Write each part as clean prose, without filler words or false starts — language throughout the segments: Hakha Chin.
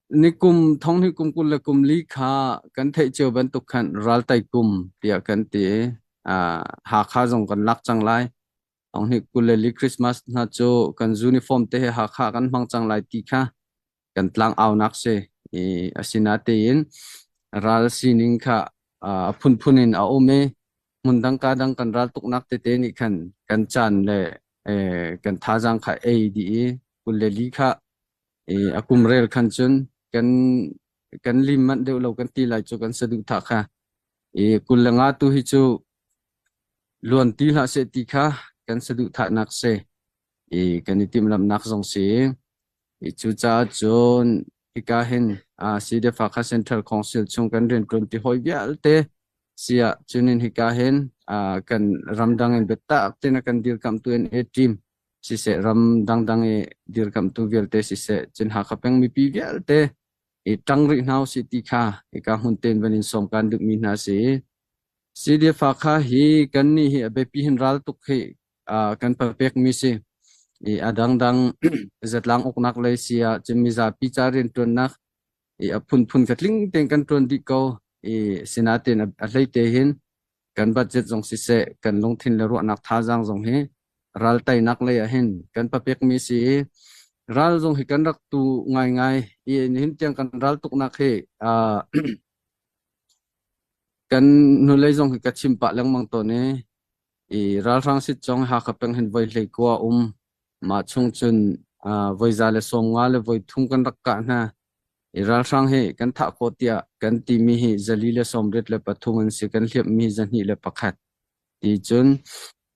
Nikum thonghnih kum 20 le kum li kha kan theih cio bantuk khan raltai kum tiah kan ti i Hakha zong kan lak cang lai. Thonghnih 24 Christmas hna cu kan uniform te he Hakha kan hmang cang lai ti kha kan tlangaunak si. I asinatein ral sining kha a phunphun in a um i hmundang ka dang kan ral tuknak tete nih khan kan caan le kan thazaang kha ei dih i 24 kha i a kum rel khan cun kan kan lim manh deuh lo kan ti lai cu kan saduhthah kha. I 25 tu hi cu luan ti hlah seh ti kha kan saduhthahnak si i kan i timhlamhnak zong si. I cucaah cun hika hin CDF Hakha Central Council chung kan rianṭuan ti hawi vialte siah cunin hika hin kan ramdang in biatak tein a kan dirkamhtu NA team siseh ram dangdang i dirkamhtu vialte siseh cun Hakha peng mipi vialte i ṭang rih hna usih ti kha hika hmun tein van in sawm kaan duhmi hna si. CDF Hakha hi kannih hi a biapi hin ral tuk hi kan papekmi si. I a dangdang zatlang uknak lei si ah cun mizapi ca rianṭuannak i a phunphun kha tling tein kan ṭuan dih ko. I sinain a hleite hin kan budget zong siseh kan lungthin le ruahnak thazaang zong hi ral teinak lei ah hin kan papekmi si i ral zong hi kan rak tu ngaingai i nihin tiang kan ral tuknak hi kan hnulei zong hi ka chim pah lengmang tawn i i ralhrang sit cong Hakha peng hin voi hlei kua um mah chung cun voi za le sawm nga le voi thum kan rak kah hna i ralhrang hi kan thah khawh tiah kan timi hi 483 an si, kan hliamhmi hi 201. Ti cun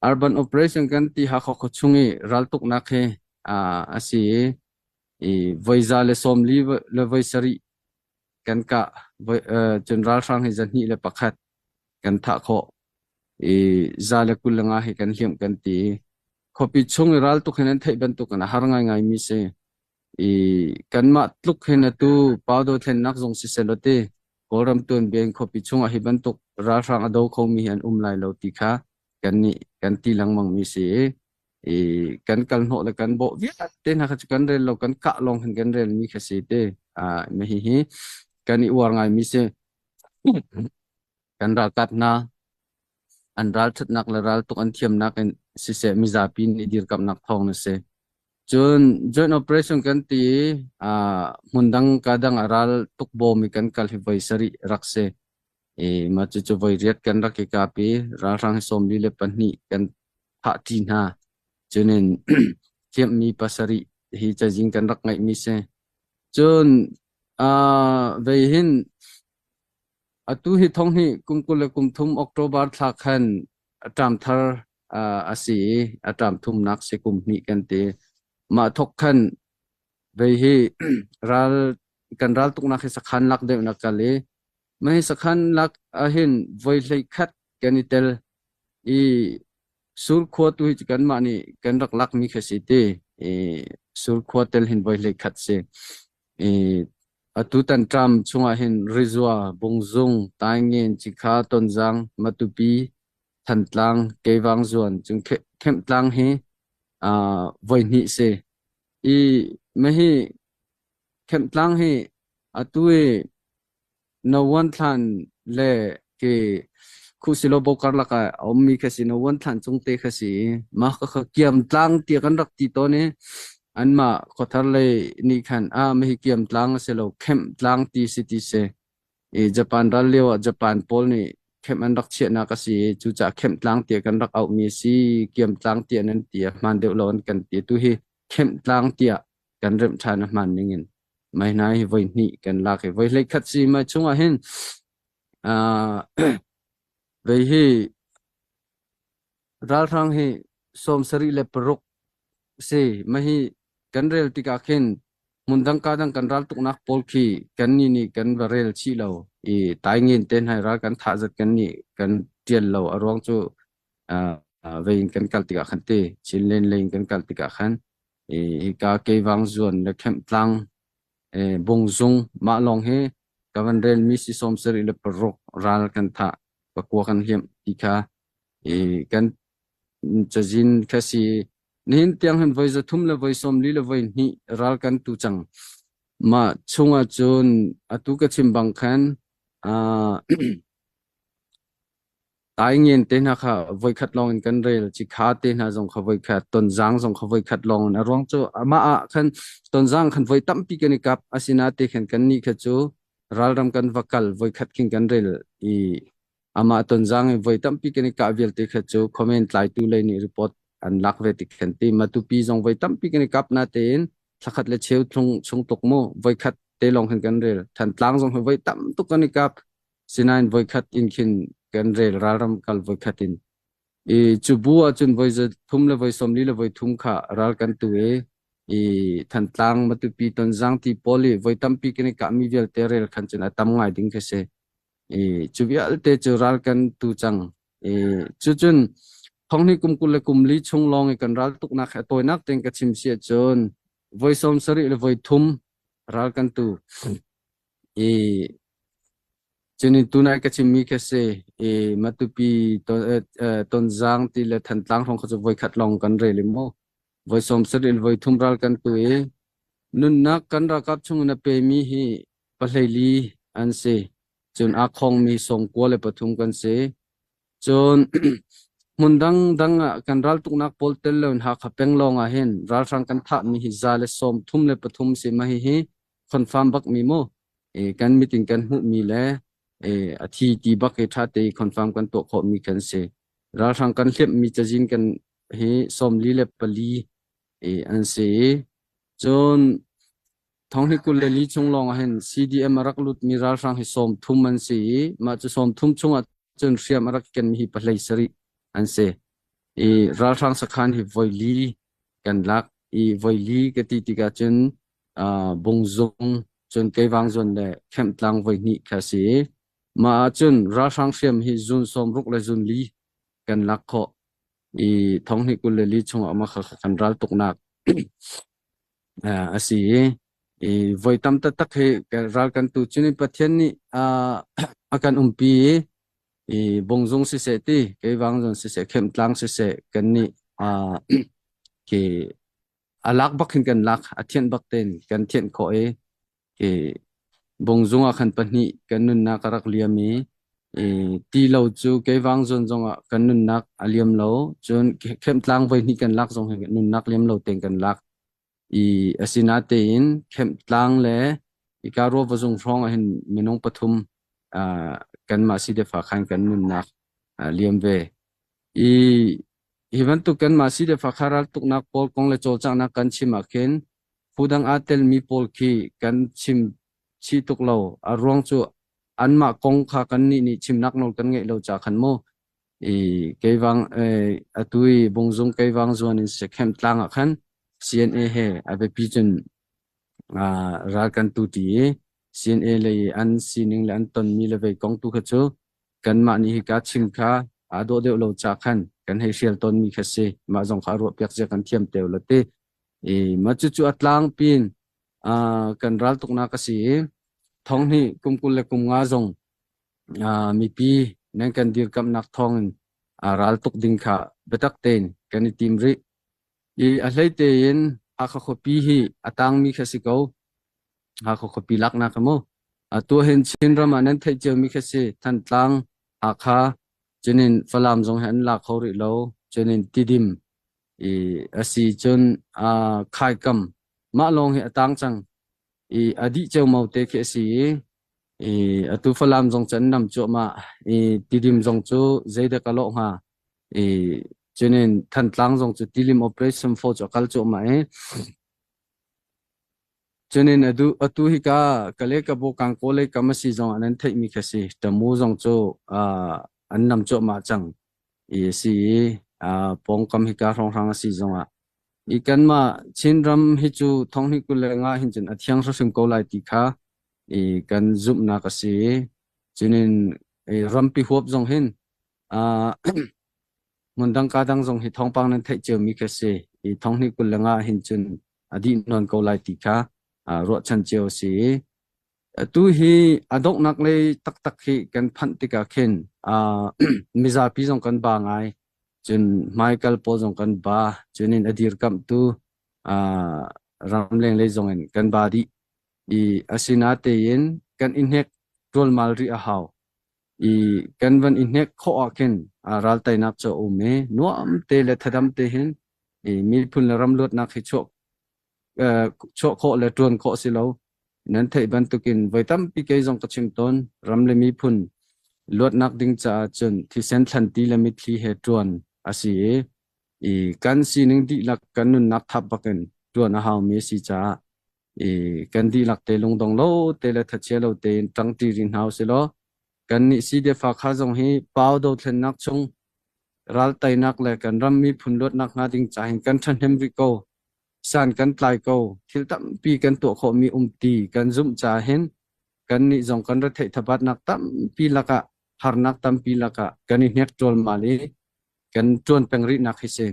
urban operation kan ti Hakha khuachung i raltuknak hi a si i voi 140 le voi sarih kan kah, cun ralhrang hi 201 kan thah khawh i 125 hi kan hliamh kan ti. Khuapi chung i raltuk hin an theih bantuk in a har ngaingai mi si. I kanmah tluk hin atu Paudo thlennak zong siseh law ti Kawlram tuanbia in khuapi chungah hi bantuk ralhrang a do khomi hi an um lai lo ti kha kannih kan ti lengmang mi si i i kan kal hnawh le kan bawh vialte hna kha cu kan rel lo, kan kah lawng hin kan rel mi kha si ti. Hihi kan i uar ngai mi si. Kan ralkap hna an ralṭhatnak le raltuk an thiamnak in siseh mizapi nih dirkamhnak thawng na si. Cun joint operation kan ti i hmundang ka dang ah ral tukbawm i kan kal hi voi sarih rak si. I mah cucu voi riat kan rak i kap i ralhrang hi 42 kan thah ṭi hna. Cunin hliamhmi pasarih hi cazin kan rak ngeihmi si. Cun vei hin atu hi thonghnih kum 23 October thla khan a ṭam thar a si i a ṭam thumnak si kum hnih kan ti. Mah thok khan vei hi ral kan ral tuknak hi sakhan lak deuh na kal i mah hi sakhan lak ahhin voi hlei khat kan i tel i Surkhua tu hi cu kanmah nih kan rak lakmi kha si ti i Surkhua tel hin voi hlei khat si. I atu tan ṭam chungah hin Rizua, Bungzung, Taingen, Cikha, Tonzang, Matupi, Thantlang, Keivang zuan cung Khemhtlang hi voi hnih si. I mahi Khemhtlang hi atu i No One Thlan le ke Khusilo bo karlak ah a ummi kha si. No One Thlan cung te kha si. Mah kha kiam tlang tiah kan rak ti tawn i anmah khuathar lei nih khan a mahi kiam tlang a si lo, Khemh tlang ti si ti si. I Japan ral lio ah Japan pawl nih kemh an rak chiahnak a si i cucaah Khemh tlang tiah kan rak auhmi a si. Kiam tlang tiah nan ti a hmaan deuh lo an kan ti. Tu hi Khemh tlang tiah kan remh ṭhan a hmaan ning in. Mai hna hi voi hnih kan lak i voi hlei khat si mai chungah hin vei hi ralhrang hi 76 si. Mahi kan rel tikah khin hmundang ka dang kan ral tuknak pawl khi kan nih nih kan va rel chih lo i taingin te hna ral kan thah zat kan nih kan tial lo a ruang cu vei in kan kal tikah khan te Chinland lei in kan kal tikah khan i hika Keivang zuan le Khemhtlang Bungzung mah lawng hi ka van rel mi si 76 ral kan thah pakua kan hliamh ti kha i kan cazin kha si. Nihin tiang hin voi 300 le voi 42 ral kan tu cang. Mah chungah cun atu ka chim bang khan Taingen te hna kha voikhat lawng in kan rel. Cikha te hna zong kha voikhat, Tonzang zong kha voikhat lawng in. A ruang cu amah ah khan Tonzang khan voi tampi kan i kap. Asinain khan kannih kha cu ralram kan va kal voikhat khin kan rel i amah Tonzang i voi tampi kan i kah vialte kha cu comment tlaitu lei nih report an lak ve tik khan ti. Matupi zong voi tampi kan i kap natein thlakhat le cheu chung tuk mu voikhat te lawng khan kan rel. Thantlang zong hi voi tam tuk kan i kap. Sinain voikhat in khin kan rel ralram kal voikhat in. I cu bu ahcun voi 3 le voi 40 le voi thum kha ral kan tu i i Thantlang Matupi Tonzang ti pawl i voi tampi kan i kahmi vialte rel khan cun a tam ngai ding khi si. I cu vialte cu ral kan tu cang. I cucun thonghnih kum 20 le kum li chung lawng i kan ral tuknak he a tawinak tein ka chim si ahcun voi 70 le voi thum ral kan tu. I Cunin tunai ka chimmi khi a si i Matupi Tonzang ti le Thantlang hrawng kha cu voikhat lawng kan rel i mu. Voi 70 in voi thum ral kan tu i nunnak kan ralkap chung in a pemi hi 23 an si. Cun aa khongmi 93 kan si. Cun hmun dangdang ah kan raltuknak pawl tel loin Hakha peng lawng ah hin ralhrang kan thahmi hi 133 si. Mah hihi confirm bakmi mu. Kan mit in kan hmuhmi le a thi ti bak hi ṭha te i confirm kan tuah khawhmi kan si. Ralhrang kan hliamhmi cazin kan hi 44 an si i cun thonghnih 24 chung lawng ah hin CDM a rak lutmi ralhrang hi 30 an si i mah cu 30 chungah cun hriam a rak kenmi hi 17 an si. I ralhrang sakhan hi voi li kan lak i voi li ka ti tikah cun Bungzung cun Keivang zawn le Khemhtlang voihnih kha a si i mah ahcun ralhrang hriam hi zun 60 le zun li kan lak khawh i thonghnih 24 chungah mah kha kan ral tuknak a si i voi tam taktak hi ral kan tu cun Pathian nih a kan umpi i i Bungzung siseh ti Keivang zawn siseh Khemhtlang siseh kan nih khi a lak bak hin kan lak a thianh bak tein kan thianh khawh i i bungzung ah khan pahnih kan nunnak a rak liam i i ti lo cu keivang zawn zong ah kan nunnak a liam lo cun Khemtlang voi hnih kan lak zong hi nunnak liam lo tein kan lak i asinatein Khemtlang le ika ruava zung hrawng ah hin minung pathum kanmah sidefa khan kan nunnak liam ve i Hi bantuk kanmah si le fa kha raltuknak pawl kong le cawlcanghnak kan chim ah khin phudang aa telmi pawl khi kan chim chih tuk lo. A ruang cu anmah kong kha kannih nih chimnak nawl kan ngeih lo ca khan mu. I keivang atu i Bungzung keivang zuan in Sekhem tlang ah khan CNA he a biapi cun ral kan tu ti i CNA lei an sining le an tonmi le vei kong tu kha cu kanmah nih hika chim kha aa dawh deuh lo ca khan kan hei hrial tawnmi kha si. Mah zong kha a ruahpiak zia kan thiam teo lo ti. I mah cucu a tlangpi in kan raltuknak a si i thonghnih kum 25 zong mipi nan kan dirkamhnak thawngin raltuk ding kha biatak tein kan i tim rih. I a hlei tein Hakha khuapi hi a tangmi kha si ko. Hakha khuapi laknak a mu. Atu hin Chinram ah nan theih ciomi khi si. Thantlang, Hakha, cunin Falam zong hi an la kho rih lo. Cunin Tidim i a si cun Khaikam mah lawng hi a tang cang. I a dih ceumau te khi a si i i atu Falam zong cu an nam cuahmah. I Tidim zong cu zeidek a lawh hnga. I cunin Thantlang zong cu Tilim Operation Force cu a kal cuahmah i Cunin atu hika Kale Kabo Kangkaw lei kam a si zongah nan theihmi kha si. Tamu zong cu an nam cuahmah cang i a si i pawngkam hika hrawnghrang a si zongah i kanmah Chinram hi cu thonghnih 25 hin cun a thiang hrimhrim ko lai ti kha i kan zumhnak a si. Cunin i rampi huap zong hin hmundang ka dang zong hi thawngpang nan theih ciomi kha si. I thonghnih 25 hin cun a dih nawn ko lai ti kha ruahchan cio a si i atu hi a donghnak lei taktak hi kan phanh tikah khin mizapi zong kan ba ngai cun hmaikal pawl zong kan ba cun in a dirkamhtu ramleng lei zong in kan ba dih. I asinatein kan i hnek ṭualmal rih a hau. I kan van i hnek khawh ah khin ralteinak cu a um i nuam te le thadam te hin i miphun le ram luatnak hi chuah chuah khawh le ṭuan khawh si lo. Nan theih bantukin voi tampi kei zong ka chim tawn ram le miphun luatnak ding caah cun thisen thlanti le mitthli he ṭuan a si i i kan sining dihlak kan nunnak thap bakin ṭuan a haumi a si caah i kan dihlak te lungdong lo te le thachia lo tein ṭangṭi rih hna usilaw kannih CDF Hakha zong hi pau dothlennak chung ralteinak le kan ram miphun luatnak hnga ding ca hin kan ṭhahnem rih ko. San kan tlai ko. Thil tampi kan tuah khawhmi um ti kan zumh caah hin kannih zong kan retheih thabatnak tampi lakah harnak tampi lakah kan i hnek ṭualmal i kan ṭuan peng rihnak hi si.